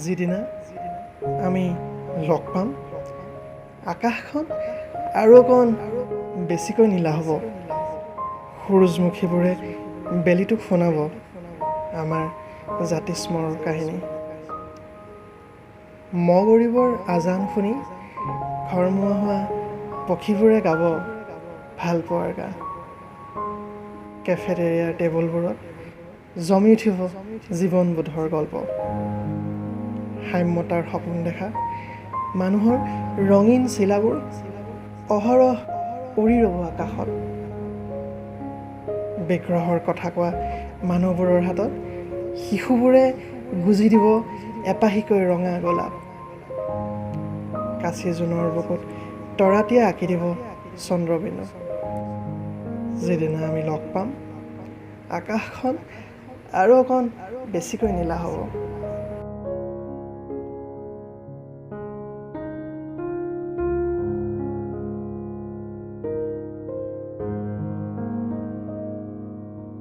যিদিনা আমি লগ পাম, আকাশখন আৰু অকণ বেছিকৈ নীলা হ'ব। সূৰুযমুখীবোৰে বেলিটোক শুনাব আমাৰ জাতিস্মৰৰ কাহিনী। মগৰিবৰ আজান শুনি ঘৰমুৱা হোৱা পক্ষীবোৰে গাব ভাল পোৱাৰ গান। কেফেটেৰিয়াৰ টেবুলবোৰত জমি উঠিব জীৱনবোধৰ গল্প। সাম্যতাৰ সপোন দেখা মানুহৰ ৰঙীন চিলাবোৰ অহৰহ উৰি ৰ'ব আকাশত। বিগ্ৰহৰ কথা কোৱা মানুহবোৰৰ হাতত শিশুবোৰে গুজি দিব এপাহিকৈ ৰঙা গোলাপ। কাচি জোনৰ বুকুত তৰাটিয়ে আঁকি দিব চন্দ্ৰবিন্দু। যিদিনা আমি লগ পাম, আকাশখন আৰু অকণ বেছিকৈ নীলা হ'ব।